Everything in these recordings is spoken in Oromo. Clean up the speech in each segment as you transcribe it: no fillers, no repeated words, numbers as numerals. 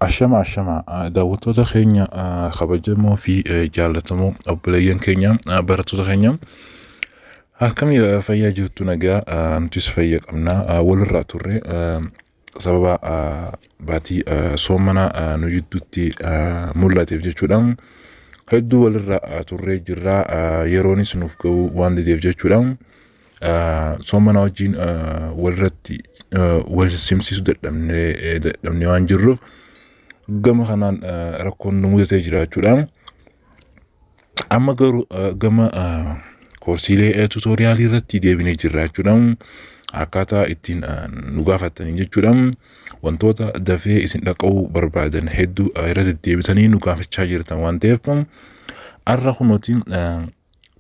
Ashama, ashama, daawwattoota keenya kabajamoo fi jaallatamoo, obboleeyyan keenya, barattoota keenya, akkamii, fayyaa jirtu? Nagaa? Nutis fayya qabna. Walirraa turre sababa baatii soomana nu jidduutti mul'ateef jechuudha. Hedduu walirraa turree jirra, yeroonis nuuf ga'uu waan dideef jechuudha. Soomana wajjin walirratti wal simsiisuu dadhabnee waan jirruuf gama kanaan rakkoon nu mudatee jira jechuudha. Amma garuu gama koorsiilee tutorialii irratti deebinee jirra jechuudha. Akkaataa ittiin nu gaafatanii jechuudha. Wantoota dafee isin dhaquu barbaadan hedduu irra deddeebitanii nu gaafachaa jirtan waan ta'eef, har'a kunuutiin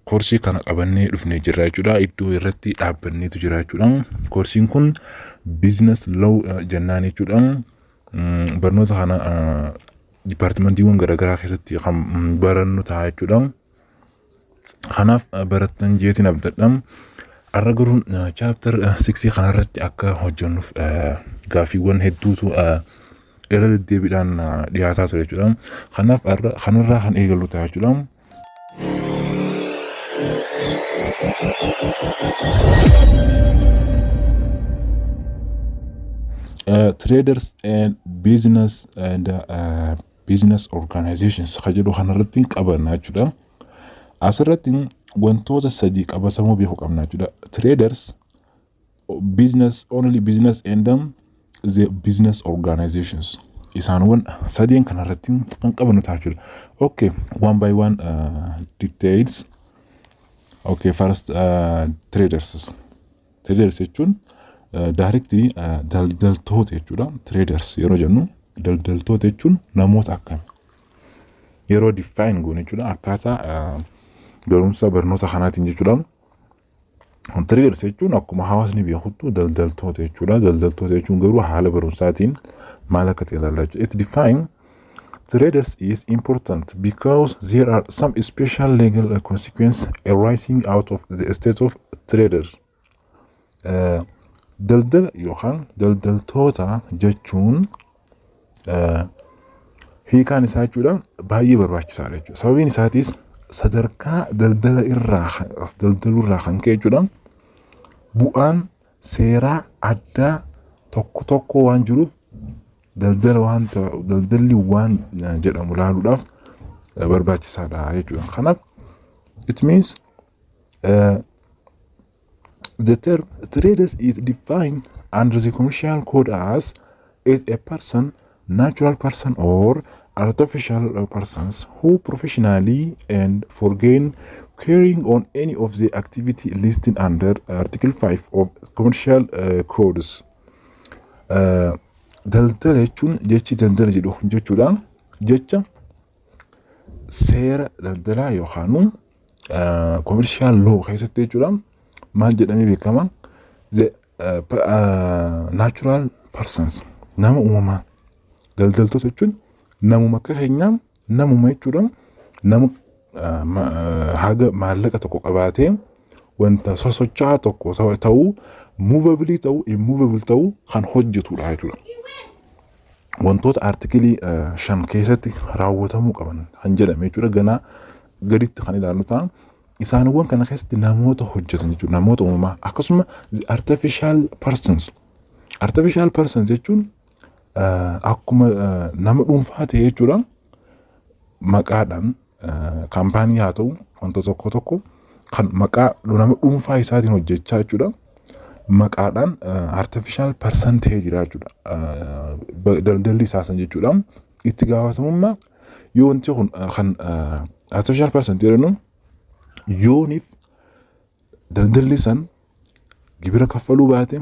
koorsii kana qabannee dhufnee jirra jechuudha. Iddoo irratti dhaabbanneetu jira jechuudha. Koorsiin kun business law jennaan jechuudha. Barnoota kana dipaartimentiiwwan garaagaraa keessatti kan barannu ta'a jechuudha. Kanaaf barattan jeetiin abdadha. Har'a garuu chapter 6 kanarratti akka hojjennuuf gaaffiiwwan hedduutu irra deddeebiidhaan dhiyaataa ture jechuudha. Kanaaf har'a kanarraa kan eegallu ta'a jechuudha. Traders and business and business organizations kan jedhu kanarratti qabanna jechuudha. Asirratti wantoota sadii qabatamuu beekuu qabna jechuudha. Traders, business only business and the business organizations. Isaanowwan sadeen kanarratti kan qabannu ta'a jechuudha. Okay, one by one details. Okay, first traders. Traders jechuun directly daldaltoota jechuudha. Traders yeroo jennu, daldaltoota jechuun namoota akkami? Yeroo define goone jechuudha, akkaataa barumsa barnoota kanaatiin jechuudha. Traders jechuun akkuma hawaasni beekuttu daldaltoota jechuudha. Daldaltoota jechuun garuu haala barumsaatiin maal akka ta'e ilaalla jechuudha. It define traders is important because there are some special legal consequences arising out of the state of traders. Daldala yookaan daldaltoota jechuun hiikaan isaa jechuudha baay'ee barbaachisaadha jechuudha. Sababiin isaatis sadarkaa daldala irraa daldaluu irraa kan ka'e jechuudha, bu'aan seeraa addaa tokko tokko waan jiruuf, daldala waan daldalli waan jedhamu ilaaluudhaaf barbaachisaadha jechuudha. Kanaaf it means the term traders is defined under the commercial code as is a person, natural person or artificial persons who professionally and for gain carrying on any of the activity listed under Article 5 of commercial codes. Daldala jechuun, jechi daldala jedhu jechuudha, jecha seera daldalaa yookaan commercial law keessatti jechuudha, maal jedhamee beekama? The natural persons, nama uumamaa. Daldaltoota jechuun namuma akka keenyaa, namuma jechuudha, nama haga maallaqa tokko qabaatee wanta sosocho'aa tokko ta'uu, movable ta'uu, immovable ta'uu kan hojjetudha jechuudha. Wantoota article 5 keessatti raawwatamuu qaban kan jedhame jechuudha, ganaa gaditti kan ilaallu ta'a. Isaanowwan kana keessatti namoota hojjetan jechuudha. Namoota uumamaa, akkasuma artificial persons. Artificial persons jechuun akkuma nama dhuunfaa ta'e jechuudha. Maqaadhaan kaampaanii haa ta'u, wanta tokko tokko kan maqaa nama dhuunfaa isaatiin hojjechaa jechuudha. Maqaadhaan artificial person ta'ee jira jechuudha. Daldalli isaa san jechuudha. Itti gaafatamummaa yoo wanti kun kan artificial person jedhamu, yooniif daldalli san gibira kaffaluu baate,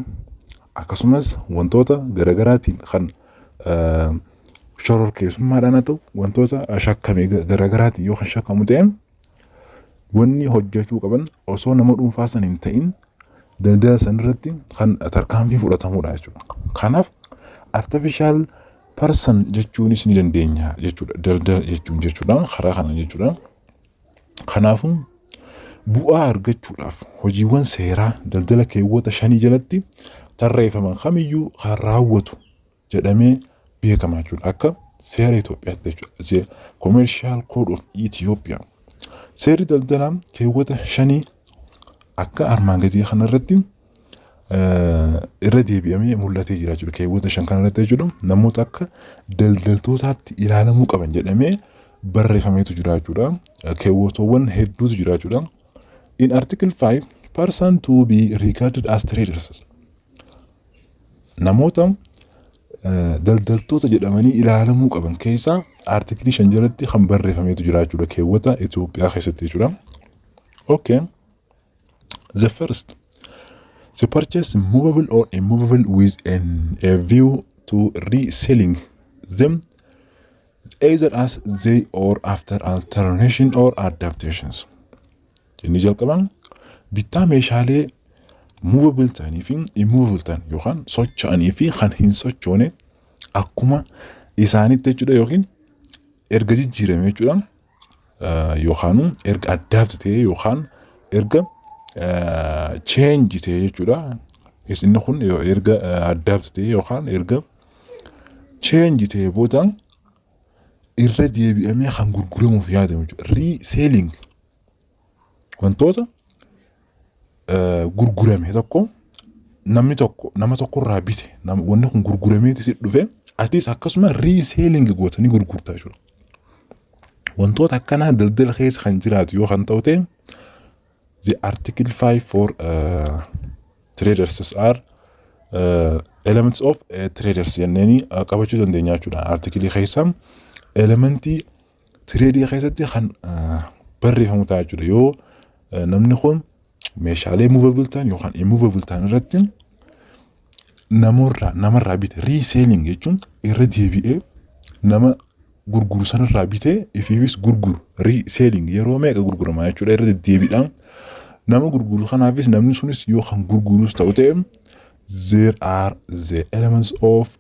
akkasumas wantoota garaagaraatiin kan shororkeessummaadhaan haa ta'u, wantoota shakkame garaagaraatiin yoo kan shakkamu ta'e, wanni hojjechuu qaban osoo nama dhuunfaa san hin ta'in daldala san irratti kan tarkaanfii fudhatamudha jechuudha. Kanaaf artificial person jechuunis ni dandeenya jechuudha. Daldala jechuun jechuudha karaa kana jechuudha. Kanaafuu bu'aa argachuudhaaf hojiiwwan seeraa daldala keewwata 5 jalatti tarreeffaman kamiyyuu kan raawwatu jedhamee beekama jechuudha. Akka Seera Itoophiyaatti jechuudha. The Commercial Code of Ethiopia. Seerri daldalaa keewwata 5 akka armaan gadii kanarratti irra deebi'amee mul'atee jira jechuudha. Keewwata 5 kanarratti jechuudha. Namoota akka daldaltootaatti ilaalamuu qaban jedhamee barreeffameetu jira jechuudha. Keewwatawwan hedduutu jira jechuudha. In Article 5, person to be regarded as traders. Namoota daldaltoota jedhamanii ilaalamuu qaban keessaa article 5 jalatti kan barreeffameetu jira jechuudha. Keewwata Itoophiyaa keessatti jechuudha. Okay. The first, the purchase movable or immovable with a view to reselling them either as they or after alteration or adaptations. Inni jalqabaan bittaa meeshaalee movable ta'anii fi immovable ta'an yookaan socho'anii fi kan hin sochoone akkuma isaanitti jechuudha, yookiin erga jijjiirame jechuudha, yookaan erga adapt ta'e yookaan erga change ta'e jechuudha. Inni kun erga adapt ta'e yookaan erga change ta'e booda irra deebi'amee kan gurguramuuf yaadamu jechuudha. Reselling wantoota gurgurame tokko, namni tokko nama tokkorraa bite, wanni kun gurgurameeti si dhufe, atis akkasuma reselling gootanii gurgurtaa jechuudha. Wantoota akkanaa daldala keessa kan jiraatu yoo kan ta'u ta'e, the article 5 for traders are elements of traders jenneeni qabachuu dandeenya jechuudha. Article keessa elementii trade keessatti kan barreeffamu ta'a jechuudha. Yoo namni kun meeshaalee movable ta'an yookaan immovable ta'an irratti namarraa bite, reselling jechuun irra deebi'ee nama gurguru sanarraa bitee ifiifis gurguru, reselling yeroo meeqa gurgurama jechuudha, irra deddeebiidhaan nama gurguru kanaafis namni sunis yoo kan gurgurus ta'u ta'e, there are the elements of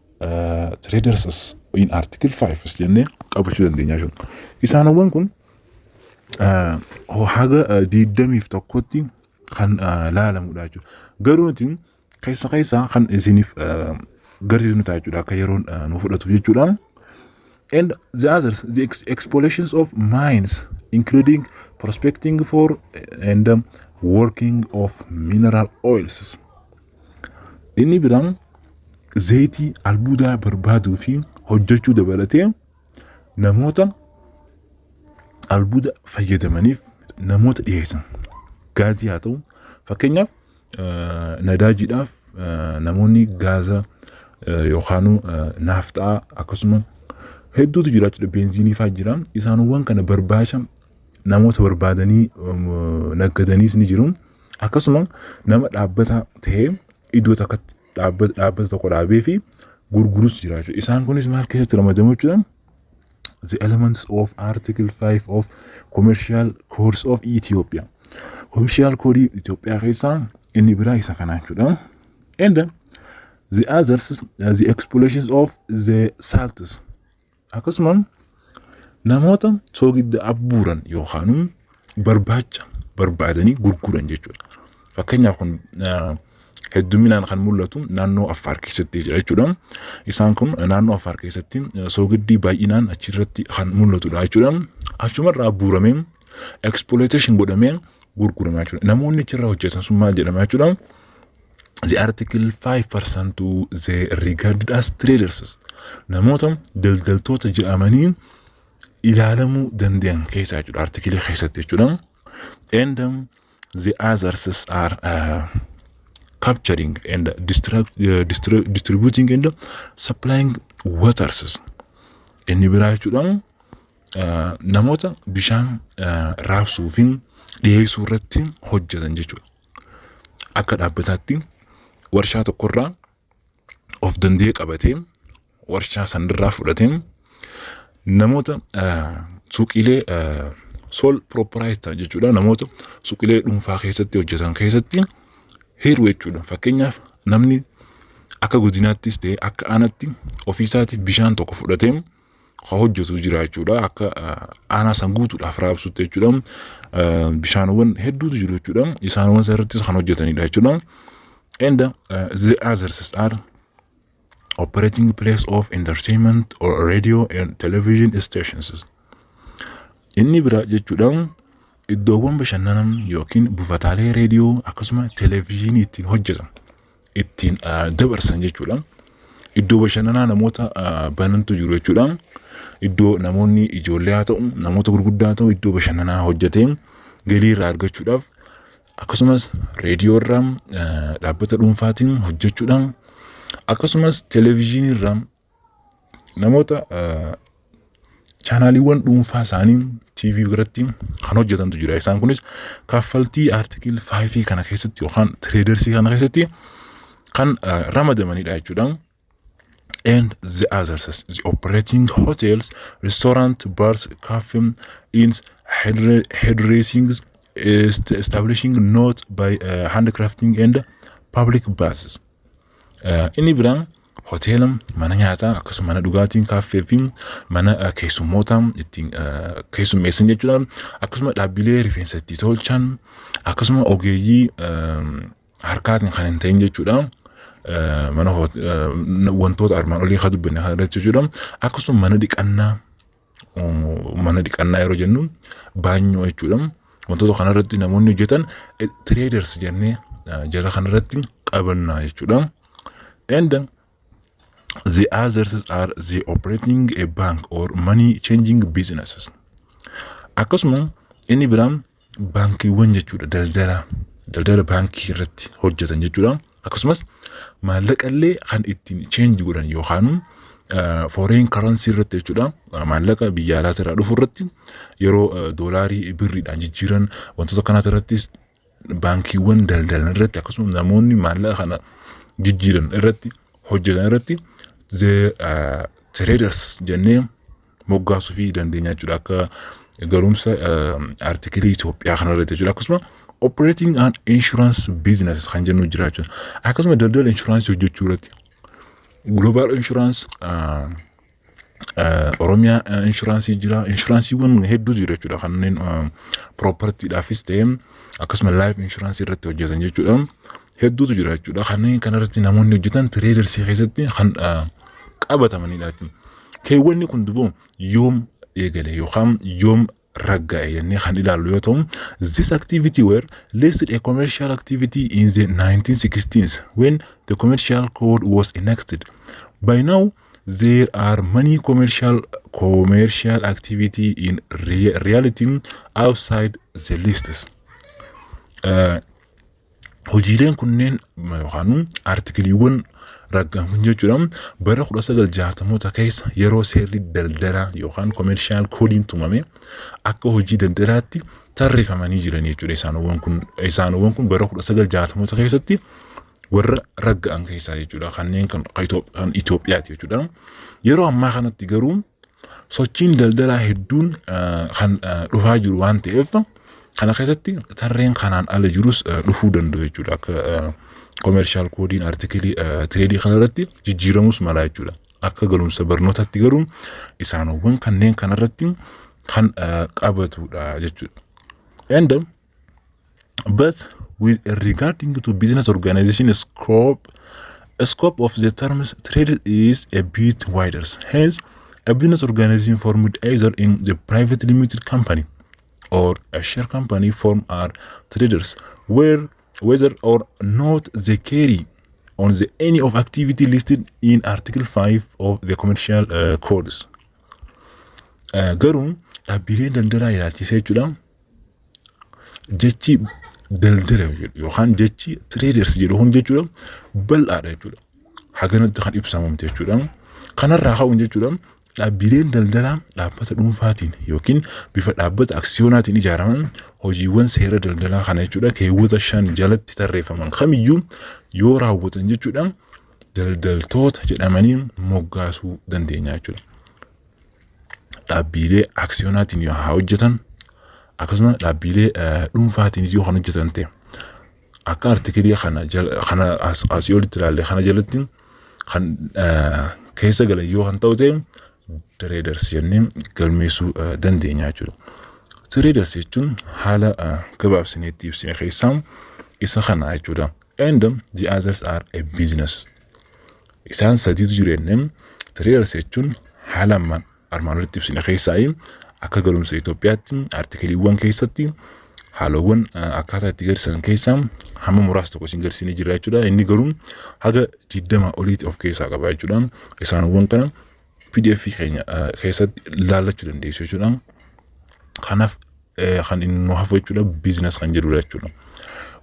traders in article 5 jennee qabachuu dandeenya jechuudha. Isaanowwan kun haga 21tti kan laalamudha jechuudha. Garuu nuti keessa keessaa kan isiniif garsiisnu ta'a jechuudha, akka yeroon nu fudhatuuf jechuudha. And the others, the explorations of mines, including prospecting for and working of mineral oils. Inni biraan zayitii albuudaa barbaaduu fi hojjechuu dabalatee namoota albuuda fayyadamaniif namoota dhiyeessan. Gaazii haa ta'u, fakkeenyaaf nadaajiidhaaf namoonni gaaza yookaan naafxaa akkasuma hedduutu jira jechuudha. Beenziinii fa'aa jira. Isaanowwan kana barbaacha namoota barbaadanii naggadaniis ni jiru. Akkasuma nama dhaabbata ta'ee iddoo takkatti dhaabbata tokko dhaabee fi gurgurus jira jechuudha. Isaan kunis maal keessatti ramadamu jechuudha? The elements of Article 5 of Commercial Codes of Ethiopia. Commercial Code Itoophiyaa keessaa inni biraa isa kana jechuudha. And the others, the explorations of the salts. Akkasuma namoota soogidda abbuuran yookaan barbaacha barbaadanii gurguran jechuudha. Fakkeenyaaf kun hedduminaan kan mul'atu naannoo Affaar keessatti jira jechuudha. Isaan kun naannoo Affaar keessatti soogiddi baay'inaan achirratti kan mul'atudha jechuudha. Achumarraa abbuuramee, exploitation godhamee gurgurama jechuudha. Namoonni achirraa hojjetan sun maal jedhama jechuudha? The article 5% to the regarded as traders, namoota daldaltoota jedhamanii ilaalamuu danda'an keessaa jechuudha, article keessatti jechuudha. And the others are capturing and distributing and supplying waters. Inni biraa jechuudha, namoota bishaan raabsuu fi dhiyeessuu irratti hojjetan jechuudha. Akka dhaabbataatti warshaa tokkorraa of danda'ee qabatee, warshaa sanirraa fudhatee namoota suuqiilee sole proprietor jechuudha, namoota suuqiilee dhuunfaa keessatti hojjetan keessatti hiru jechuudha. Fakkeenyaaf namni akka godinaattis ta'e akka aanaatti ofiisaatiif bishaan tokko fudhatee haa hojjetu jira jechuudha. Akka aanaa san guutuudhaaf raabsutti jechuudha. Bishaanowwan hedduutu jiru jechuudha. Isaanowwan irrattis kan hojjetanidha jechuudha. And the others are Operating place of entertainment or radio and television stations. Inni biraa jechuudha, iddoowwan bashannanaa yookiin buufataalee reediyoo akkasuma televezyiinii ittiin hojjetan, ittiin dabarsan jechuudha. Iddoo bashannanaa namoota banantu jiru jechuudha. Iddoo namoonni ijoollee haa ta'u, namoota gurguddaa haa ta'u, iddoo bashannanaa hojjetee galii irraa argachuudhaaf, akkasumas reediyoo irraa dhaabbata dhuunfaatiin hojjechuudhaan, akkasumas televezyiinii irraa namoota chaanaaliiwwan dhuunfaa isaanii TV irratti kan hojjetantu jira. Isaan kunis kaffaltii article 5 kana keessatti yookaan tradersii kana keessatti kan ramadamanidha jechuudha. And the others, the operating hotels, restaurant, bars, cafe, inns, hairdressing, establishing not by handcrafting and public buses. Inni biraan hoteela, mana nyaataa, akkasuma mana dhugaatiin, kaaffee fi mana keessummoota ittiin keessummeessan jechuudha. Akkasuma dhaabbilee rifeensa itti tolchan, akkasuma ogeeyyii harkaatiin kan hin ta'in jechuudha. Mana wantoota armaan olii kan dubbanne kana irratti jechuudha. Akkasuma mana dhiqannaa yeroo jennu baanyoo jechuudha. Wantoota kanarratti namoonni hojjetan traders jennee jala kanarratti qabannaa jechuudha. And the others are the operating a bank or money changing businesses. Akkasuma inni biraan baankiiwwan jechuudha, daldala baankii irratti hojjetan jechuudha. Akkasumas maallaqallee kan ittiin change godhan yookaan foreign currency irratti jechuudha. Maallaqa biyya alaatii irraa dhufu irratti yeroo doolaarii birriidhaan jijjiiran, wantoota kanaati irrattis, baankiiwwan daldalan irratti, akkasuma namoonni maallaqa kana jijjiiran irratti hojjetan irratti the traders jennee moggaasuu fi dandeenya jechuudha, akka galumsa artikilii Itoophiyaa kanarratti jechuudha. Akkasuma operating and insurance business kan jennu jira jechuudha. Akkasuma daldala insuraansii hojjechuu irratti Global Insurance, Oromiyaa insuraansii jira. Inshuraansiiwwan hedduu jira jechuudha. Kanneen propertydhaafis ta'e, akkasuma life insurance irratti hojjetan jechuudha. Hedduutu jira jechuudha. Kanneen kanarratti namoonni hojjetan tradersii keessatti kan qabatamanidha jechuudha. Keewwanni kun duboo yoom eegale yookaan yoom ragga'e jennee kan ilaallu yoo ta'u, this activity were listed a commercial activity in the 1916s when the Commercial Code was enacted. By now there are many commercial activity in reality outside the lists. Hojiileen kunneen yookaan artikiliiwwan ragga'aman jechuudha, bara 1960moota keessa yeroo seerri daldalaa yookaan commercial codeiin tumame akka hojii daldalaatti tarreeffamanii jiran jechuudha. Isaanowwan kun bara 1960moota keessatti warra ragga'an keessaa jechuudha, kanneen kan Itoophiyaati jechuudha. Yeroo ammaa kanatti garuu sochiin daldalaa hedduun kan dhufaa jiru waan ta'eef, kana keessatti tarreen kanaan ala jirus dhufuu danda'u jechuudha. Akka commercial codeiin artikilii tradeii kanarratti jijjiiramus mala jechuudha. Akka galumsa barnootaatti garuu isaanowwan kanneen kanarratti kan qabatudha jechuudha. And but with regarding to business organization scope of the terms trade is a bit wider. Hence, a business organization formed either in the private limited company or a share company form are traders, where whether or not they carry on the any of activity listed in Article 5 of the Commercial Codes. Garuu dhaabbileen daldalaa ilaalchisee jechuudha, jechi daldala jedhu yookaan jechi traders jedhu kun jechuudha bal'aadha jechuudha. Haganatti kan ibsamamte jechuudha. Kanarraa ka'uun jechuudha, dhaabbileen daldalaa dhaabbata dhuunfaatiin yookiin bifa dhaabbata aksiyoonaatiin ijaaraman hojiiwwan seera daldalaa kana jechuudha keewwata 5 jalatti tarreeffaman kamiyyuu yoo raawwatan jechuudha daldaltoota jedhamanii moggaasuu dandeenya jechuudha. Dhaabbilee aksiyoonaatiin yoo haa hojjetan, akkasuma dhaabbilee dhuunfaatiin yoo kan hojjetan ta'e, akka artikilii kana asii olitti ilaalle kana jalatti kan keessa galan yoo kan ta'u ta'e, traders jennee galmeessuu dandeenya jechuudha. Traders jechuun haala gabaabsinee itti ibsine keessaa isa kana jechuudha. And the others are a business. Isaan sadiitu jiru jennee, traders jechuun haala ammaan armaan olitti ibsine keessaa akka galumsa Itoophiyaatti articleiiwwan keessatti haalawwan akkaataa itti garsiisan keessaa hamma muraasa tokko isin garsiisanii jira jechuudha. Inni garuu haga 20 oliitti of keessaa qaba jechuudha. Isaanowwan kana PDF keenya keessatti ilaallachuu dandeessu jechuudha. Kanaaf kan inni nu hafu jechuudha, business kan jedhudha jechuudha.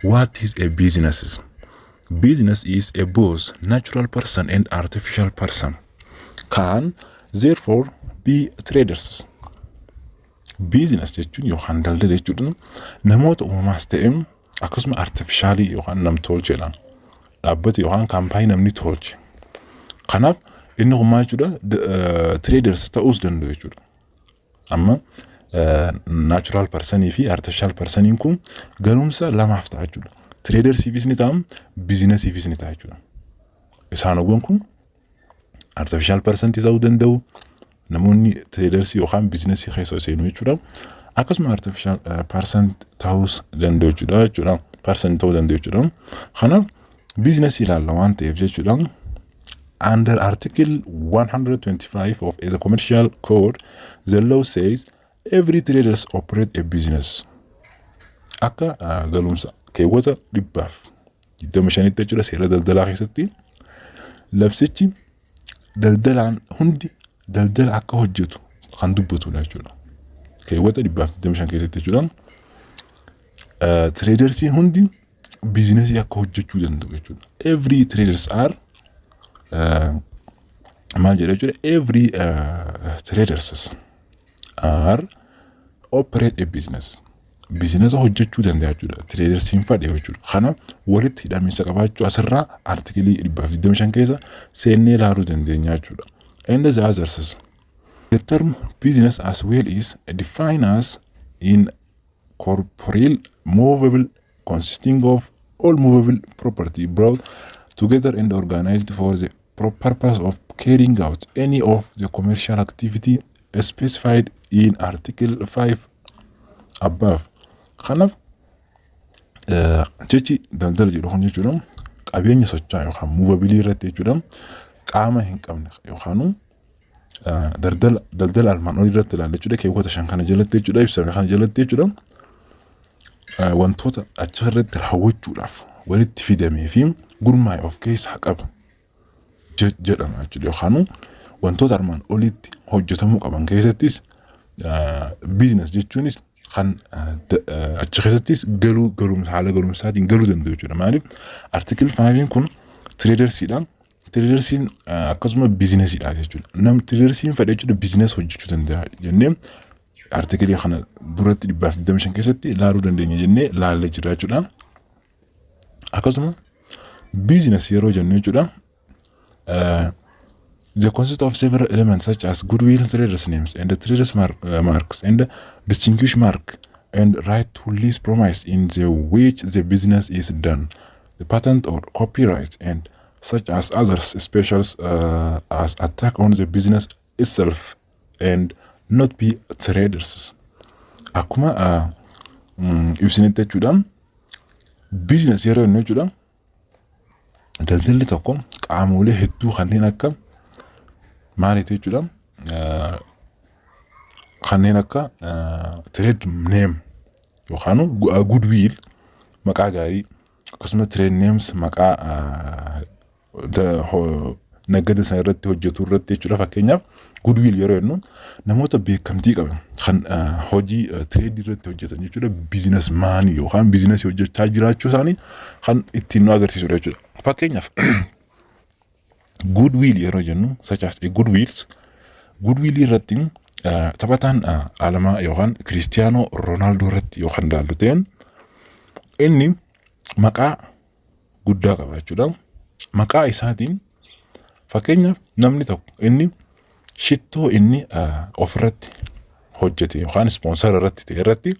What is a business? Business is a both natural person and artificial person. Can therefore be traders. Business jechuun yookaan daldala jechuudha, namoota uumamaas ta'e akkasuma artificialii yookaan nam-tolcheedha. Dhaabbata yookaan kaampaanii namni tolche. Kanaaf inni kun maal jechuudha? Traders ta'uus danda'u jechuudha. Amma natural personii fi artificial personiin kun galumsa lamaaf ta'a jechuudha. Tradersiifis ni ta'a, businessiifis ni ta'a jechuudha. Isaanowwan kun artificial personii ta'uu danda'u. Namoonni tradersii yookaan businessii keessa seenuu jechuudha. Akkasuma artificial person ta'uus danda'u jechuudha. Person ta'uu danda'u jechuudha. Kanaaf businessii ilaalla waan ta'eef jechuudha. Under Article 125 of the Commercial Code, the law says every traders operate a business. Akka galumsa keewwata 125tti jechuudha, seera daldalaa keessatti labsichi daldalaan hundi daldala akka hojjetu kan dubbatudha jechuudha. Keewwata 125 keessatti jechuudha. Tradersiin hundi businessii akka hojjechuu danda'u jechuudha. Every traders are maal jedha jechuudha? Every traders are operate a business. Businessa hojjechuu danda'a jechuudha. Tradersiin fadhe jechuudha. Kana walitti hidhamiinsa qabaachuu asirraa articleii 125 keessa seennee ilaaluu dandeenya jechuudha. And the others. The term business as well is defined as incorporeal movable consisting of all movable property brought together and organized for the purpose of carrying out any of the commercial activity specified in Article 5 above. Kanaaf jechi daldala jedhu kun jechuudha, qabeenya socho'aa yookaan movableii irratti jechuudha, qaama hin qabne yookaan daldala armaan olii irratti ilaalla jechuudha, keewwata 5 kana jalatti jechuudha, ibsame kana jalatti jechuudha, wantoota achi irratti raawwachuudhaaf walitti fidamee fi gurmaa'e of keessaa qaba jedhama jechuudha, yookaan wantoota armaan olitti hojjetamuu qaban keessattis business jechuunis kan achi keessattis galuu galumsa haala galumsaatiin galuu danda'u jechuudha. Maaliif? Article fiveiin kun tradersiidha. Tradersiin akkasuma businessiidha jechuudha. Nam tradersiin fedhe jechuudha business hojjechuu danda'a jennee articleii kana duratti 125 keessatti ilaaluu dandeenya jennee ilaallee jira jechuudha. Akkasuma business yeroo jennu jechuudha, the consist of several elements such as goodwill, traders names and the traders marks and distinguish mark and right to lease premise in the which the business is done, the patent or copyright and such as others specials as attack on the business itself and not be traders. Akkuma ibsinetti jechuudha, business yeroo jennu jechuudha, daldalli tokko qaamolee hedduu kanneen akka maaliiti jechuudha? Kanneen akka trade name yookaan goodwill, maqaa gaarii, akkasuma trade names, maqaa nagada sana irratti hojjetu irratti jechuudha. Fakkeenyaaf, goodwill yeroo jennu namoota beekamtii qaban kan hojii tradeii irratti hojjetan jechuudha, business manii yookaan businessii hojjechaa jiraachuu isaanii kan ittiin nu agarsiisudha jechuudha. Fakkeenyaaf, goodwill yeroo jennu, such as a goodwills, goodwill irratti taphataan alamaa yookaan Kiristiyaanoo Roonaaldoo irratti yookaan ilaallu ta'een, inni maqaa guddaa qaba jechuudha. Maqaa isaatiin fakkeenyaaf namni tokko inni shittoo inni ofirratti hojjete yookaan sponsora irratti ta'e irratti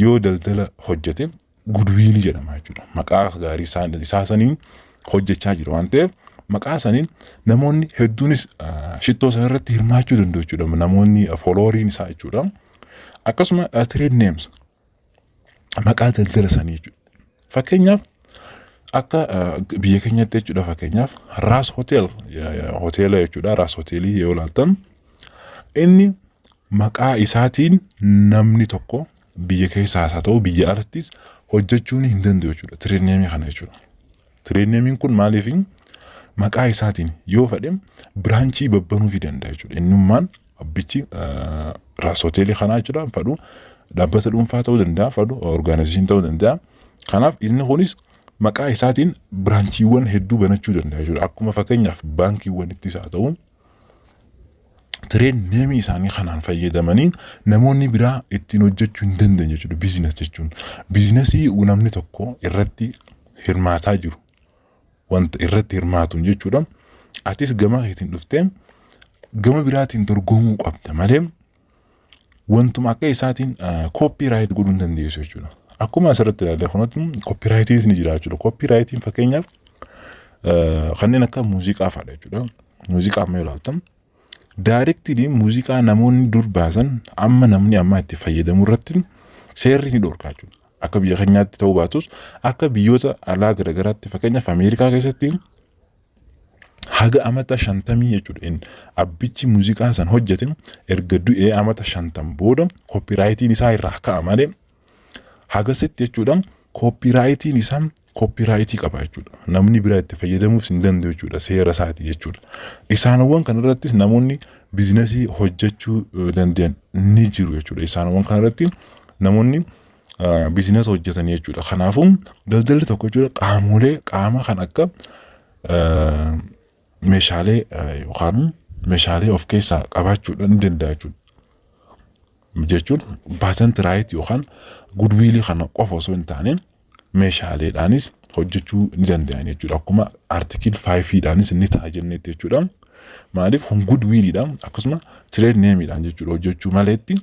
yoo daldala hojjete goodwillii jedhama jechuudha. Maqaa gaarii isaa saniin hojjechaa jira waan ta'eef, maqaa saniin namoonni hedduunis shittoo sana irratti hirmaachuu danda'u jechuudha. Namoonni followeriin isaa jechuudha. Akkasuma trade names, maqaa daldala sanii jechuudha. Fakkeenyaaf, Akka biyya keenyatti jechuudha, fakkeenyaaf Raas Hotel, hoteela jechuudha, Raas Hoteelii yoo ilaaltan, inni maqaa isaatiin namni tokko biyya keessaas haa ta'u biyya alattis hojjechuun hin danda'u jechuudha. Trade nameii kana jechuudha. Trade nameiin kun maaliif maqaa isaatiin yoo fedhe branchii babbanuufii danda'a jechuudha. Innummaan abbichi Raas Hoteelii kanaa jechuudha, fadhu dhaabbata dhuunfaa ta'uu danda'a, fadhu organization ta'uu danda'a. Kanaaf inni kunis maqaa isaatiin branchiiwwan hedduu banachuu danda'a jechuudha. Akkuma fakkeenyaaf baankiiwwanittis haa ta'u, trade nameii isaanii kanaan fayyadamanii namoonni biraa ittiin hojjechuu hin dandeenye jechuudha. Business jechuun businessii namni tokko irratti hirmaataa jiru, wanta irratti hirmaatu jechuudha. Atis gama keetiin dhuftee gama biraatiin dorgomuu qabda malee wantuma akka isaatiin copyright godhuu hin dandeessu jechuudha. Akkuma asirratti ilaalle kanatti copyrightiinis ni jira jechuudha. Copyrightiin fakkeenyaaf kanneen akka muuziqaa fa'aadha jechuudha. Muuziqaa amma yoo ilaaltan, directly muuziqaa namoonni dur baasan amma namni ammaa itti fayyadamu irratti seerri ni dhorka jechuudha. Akka biyya keenyaatti ta'uu baatus, akka biyyoota alaa garaagaraatti, fakkeenyaaf Ameerikaa keessatti, haga amata 50 jechuudha. Abbichi muuziqaa san hojjete erga du'ee amata 50 booda copyrightiin isaa irraa ka'a malee, hagasitti jechuudha copyrightiin isaa copyrightii qaba jechuudha. Namni biraa itti fayyadamuuf hin danda'u jechuudha, seera isaati jechuudha. Isaanowwan kanarrattis namoonni businessii hojjechuu danda'an ni jiru jechuudha. Isaanowwan kanarratti namoonni businessa hojjetan jechuudha. Kanaafuu daldalli tokko jechuudha qaamolee qaama kan akka meeshaalee yookaan meeshaalee of keessaa qabaachuu ni danda'a jechuudha. Jechuun patent right yookaan goodwillii kana qofa osoo hin taane meeshaaleedhaanis hojjechuu ni danda'an jechuudha. Akkuma article fiveiidhaanis ni ta'a jenneetti jechuudha. Maaliif kun goodwilliidhaan akkasuma trade nameiidhaan jechuudha hojjechuu maleetti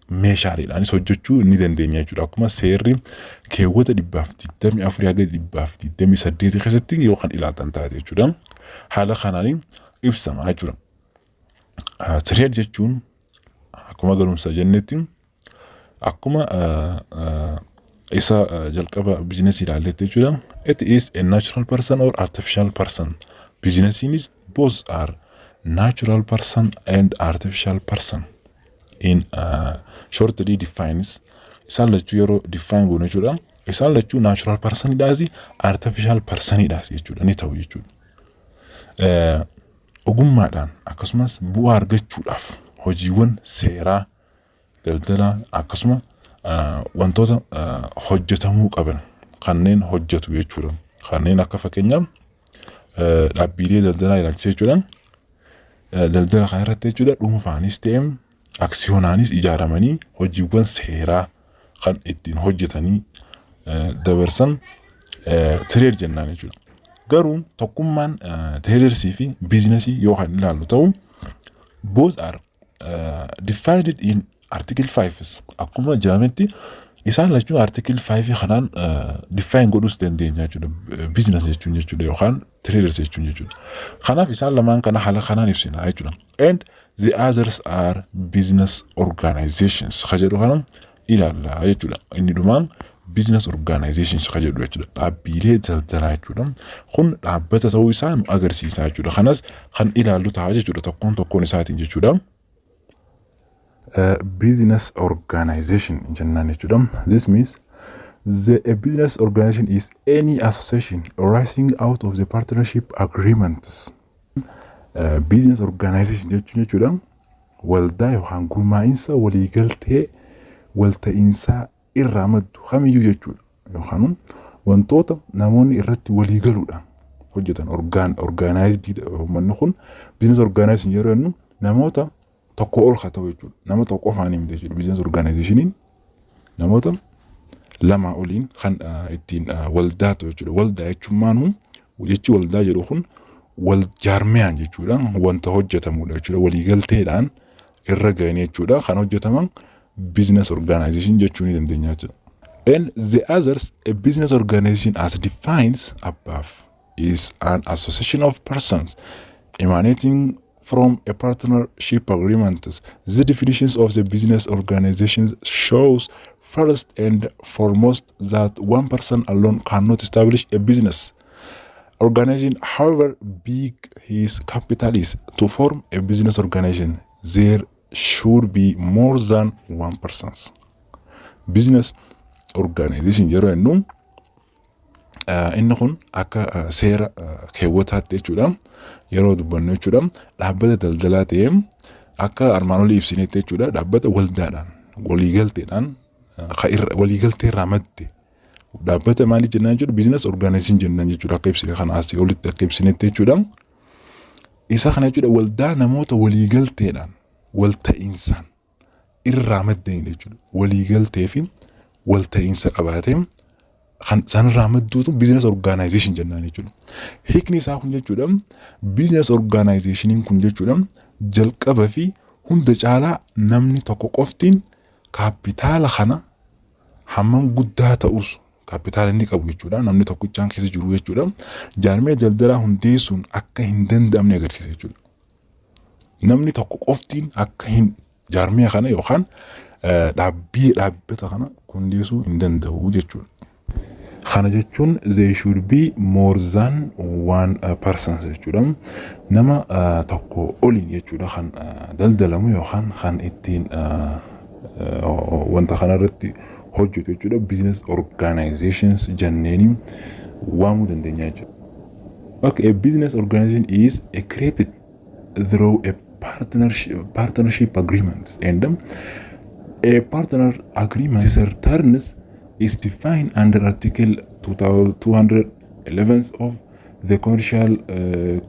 meeshaaleedhaanis hojjechuu ni dandeenya jechuudha. Akkuma seerri keewwata 124 haga 128 keessatti yoo kan ilaaltan taate jechuudha. Haala kanaan ibsama jechuudha. Trade jechuun akkuma galumsa jennetti, akkuma isa jalqaba businessii ilaalletti jechuudha. It is a natural person or artificial person. Businessiinis both are natural person and artificial person. In shortly defines, isaan lachuu yeroo define goonu jechuudha. Isaan lachuu natural personidhaas artificial personidhaas jechuudha, ni ta'u jechuudha. Ogummaadhaan akkasumas bu'aa argachuudhaaf hojiiwwan seeraa daldalaa akkasuma wantoota hojjetamuu qaban kanneen hojjetu jechuudha. Kanneen akka fakkeenyaaf dhaabbilee daldalaa ilaalchisee jechuudha. Daldala kana irratti jechuudha dhuunfaanis ta'e aksiyoonaanis ijaaramanii hojiiwwan seeraa kan ittiin hojjetanii dabarsan trade jennaan jechuudha. Garuu tokkummaan tradersii fi businessii yoo kan ilaallu ta'u, both are defined in article 5. Akkuma jedhametti isaan lachuu article 5 kanaan define godhuus dandeenya jechuudha. Business jechuun jechuudha yookaan traders jechuun jechuudha. Kanaaf isaan lamaan kana haala kanaan ibsina jechuudha. And the others are business organizations ka jedhu kana ilaalla jechuudha. Inni dhumaan business organizations ka jedhu jechuudha. Dhaabbilee daldalaa jechuudha. Kun dhaabbata ta'uu isaa nu agarsiisa jechuudha. Kanas kan ilaallu ta'a jechuudha tokkoon tokkoon isaatiin jechuudha. Business organization jennaan jechuudha. This means a business organization is any association arising out of the partnership agreements. Business organization jechuun jechuudha waldaa yookaan gurmaa'insa waliigaltee walta'iinsaa irraa maddu kamiyyuu jechuudha. Yookaan wantoota namoonni irratti waliigaluudhaan hojjetan organized uummanni kun business organization yeroo jennu namoota tokko ol haa ta'u jechuudha. Nama tokko qofaan miti jechuudha. Business organizationiin namoota lama oliin kan ittiin waldaa ta'u jechuudha. Waldaa jechuun maanuu jechi waldaa jedhu kun wal jaarmiyaan jechuudha. Wanta hojjetamudha jechuudha. Waliigalteedhaan irra gahanii jechuudha. Kan hojjetaman business organization jechuu ni dandeenya jechuudha. And the others, a business organization as defines above is an association of persons emanating from a partnership agreement. The definitions of the business organization shows first and foremost that one person alone cannot establish a business. Organization, however big his capital is, to form a business organization, there should be more than one person. Business organization yeroo jennu, inni kun akka seera keewwataatti jechuudha. Yeroo dubbannu jechuudha, dhaabbata daldalaa ta'ee akka armaan olii ibsinetti jechuudha, dhaabbata waldaadhaan waliigalteedhaan waliigaltee irraa madde dhaabbata maalii jennaan jechuudha? Business organization jennaan jechuudha, akka ibsine kana asii olitti akka ibsinetti jechuudha. Isa kana jechuudha, waldaa namoota waliigalteedhaan walta'iinsaan irraa maddanidha jechuudha. Waliigaltee fi walta'iinsa qabaatee kan sanirraa madduutu business organization jennaan jechuudha. Hiikni isaa kun jechuudha, business organizationiin kun jechuudha, jalqaba fi hunda caalaa namni tokko qoftiin kaapitaala kana hammam guddaa ta'us, kaapitaala inni qabu jechuudha, namni tokkichaan keessa jiru jechuudha, jaarmee daldalaa hundeessuun akka hin danda'amne agarsiisa jechuudha. Namni tokko qoftiin akka hin jaarmee kana yookaan dhaabbii dhaabbata kana hundeessuu hin danda'u jechuudha. Kana jechuun there should be more than one person jechuudha. Nama tokko oliin jechuudha kan daldalamu yookaan kan ittiin wanta kanarratti hojjetu jechuudha. Business organizations jenneeni waamuu dandeenya jechuudha. Okay, a business organization is created through a partnership agreement, and a partner agreement terms is defined under Article 211 of the Commercial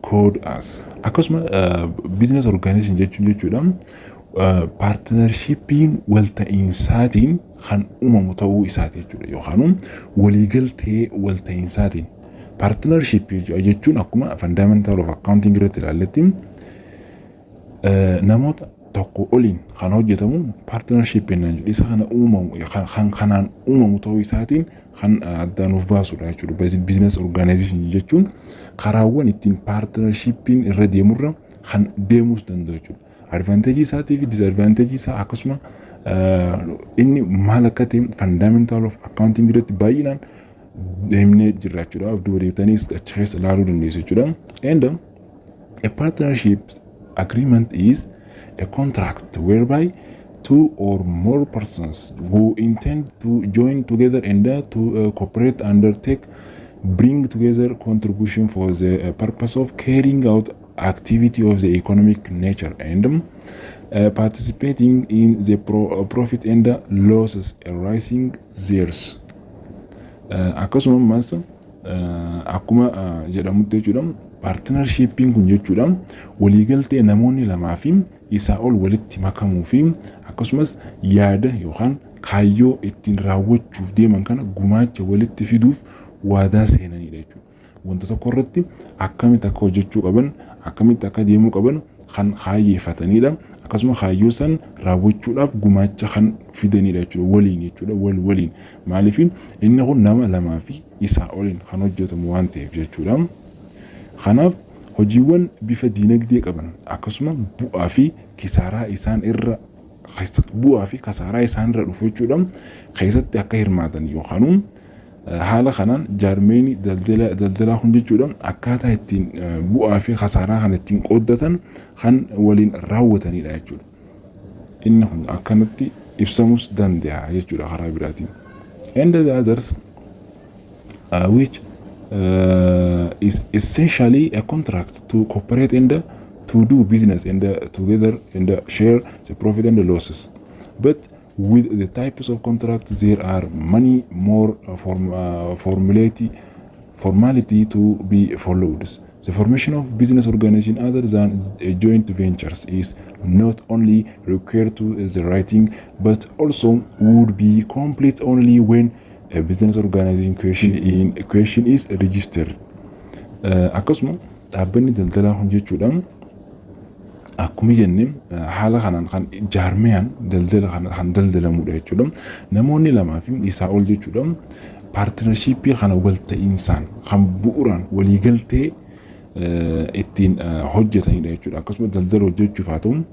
Code as. Akkasuma business organization jechuun jechuudha, partnershipiin walta'iinsaatiin kan uumamu ta'uu isaati jechuudha, yookaan waliigaltee walta'iinsaatiin. Partnershipii jechuun akkuma fundamental of accounting irratti ilaalletti, namoota tokko oliin kan hojjetamu partnership jennaan jechuudha. Isa kana uumamu kan kanaan uumamu ta'uu isaatiin kan addaan nuuf baasudha jechuudha. Business organization jechuun karaawwan ittiin partnershipiin irra deemurra kan deemuus danda'u jechuudha. Advantageii isaatii fi disadvantageii isaa, akkasuma inni maal akka ta'e fundamental of accounting irratti baay'inaan deemnee jirra jechuudha. Of duuba deebitaniis achi keessa ilaaluu dandeessu jechuudha. And a partnership agreement is a contract whereby two or more persons who intend to join together and to cooperate undertake bring together contribution for the purpose of carrying out activity of the economic nature and participating in the profit and losses arising theirs. Akkasuma ammas akkuma jedhamutti jechuudha, partnershipiin kun jechuudha, waliigaltee namoonni lamaa fi isaa ol walitti makamuu fi akkasumas yaada yookaan kaayyoo ittiin raawwachuuf deeman kana gumaacha walitti fiduuf waadaa seenanidha jechuudha. Wanta tokko irratti akkamitti akka hojjechuu qaban, akkamitti akka deemuu qaban kan kaayyeeffatanidha. Akkasuma kaayyoo san raawwachuudhaaf gumaacha kan fidanidha jechuudha, waliin jechuudha, wal waliin. Maaliif? Inni kun nama lamaa fi isaa oliin kan hojjetamu waan ta'eef jechuudha. Kanaaf hojiiwwan bifa diinagdee qaban akkasuma bu'aa fi kisaaraa isaan irra bu'aa fi kasaaraa isaan irra dhufu jechuudha keessatti akka hirmaatan, yookaan haala kanaan jaarmeeni daldalaa kun jechuudha akkaataa ittiin bu'aa fi kasaaraa kana ittiin qooddatan kan waliin raawwatanidha jechuudha. Inni kun akkanatti ibsamus danda'a jechuudha karaa biraatiin. And the others which is essentially a contract to cooperate and to do business and together and share the profit and the losses. But with the types of contract there are many more formality to be followed. The formation of business organization other than a joint ventures is not only required to the writing but also would be complete only when a business organization in question is registered. Akkasuma dhaabbanni daldalaa kun jechuudha, akkuma jenne haala kanaan kan jaarmiyaan daldala kana kan daldalamudha jechuudha. Namoonni lamaa fi isaa ol jechuudha partnershipii kana walta'iinsaan kan bu'uuraan waliigaltee ittiin hojjetanidha jechuudha. Akkasuma daldala hojjechuuf haa ta'u,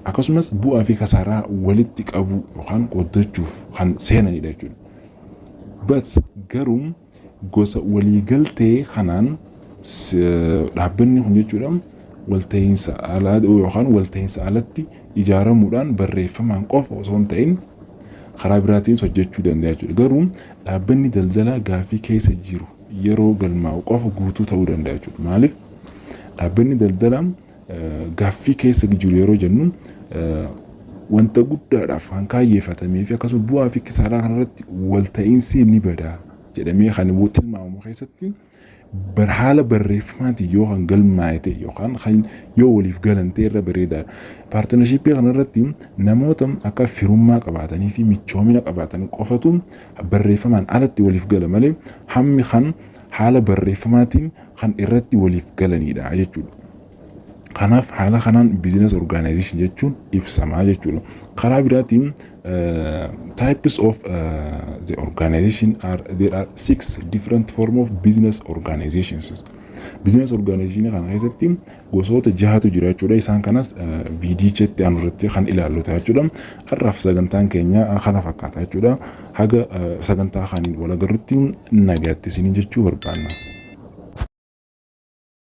akkasumas bu'aa fi kasaaraa walitti qabuu yookaan qoodachuuf kan seenanidha jechuudha. But garuu gosa waliigaltee kanaan Dhaabbanni kun jechuudha walta'iinsa alaa yookaan walta'iinsa alatti ijaaramuudhaan barreeffamaan qofa osoo hin ta'in karaa biraatiin hojjechuu danda'a jechuudha. Garuu dhaabbanni daldalaa gaaffii keessa jiru yeroo galmaa'u qofa guutuu ta'uu danda'a jechuudha. Maaliif? Dhaabbanni daldalaa gaaffii keessa jiru yeroo jennu, wanta guddaadhaaf kan kaayyeeffatamee fi akkasuma bu'aa fi kisaaraa kanarratti walta'iinsi ni bada jedhamee kan tilmaamamu keessatti haala barreeffamaatiin yoo kan galmaa'e ta'e yookaan kan yoo waliif galan ta'e irra bareedaadha. Partnershipii kanarratti namoota akka firummaa qabaatanii fi michoomina qabaatan qofatu barreeffamaan alatti waliif gala malee hammi kan haala barreeffamaatiin kan irratti waliif galanidha jechuudha. Kanaaf haala kanaan business organization jechuun ibsamaa jechuudha. Karaa biraatiin, types of the organization are, there are six different form of business organizations. Business organization kana keessatti gosoota jahatu jira jechuudha. Isaan kanas viidiyichatti aanu irratti kan ilaallu ta'a jechuudha. Har'aaf sagantaan keenya kana fakkaata jechuudha. Haga sagantaa kaaniin wal agarrutti nagaatti isiniin jechuu barbaanna.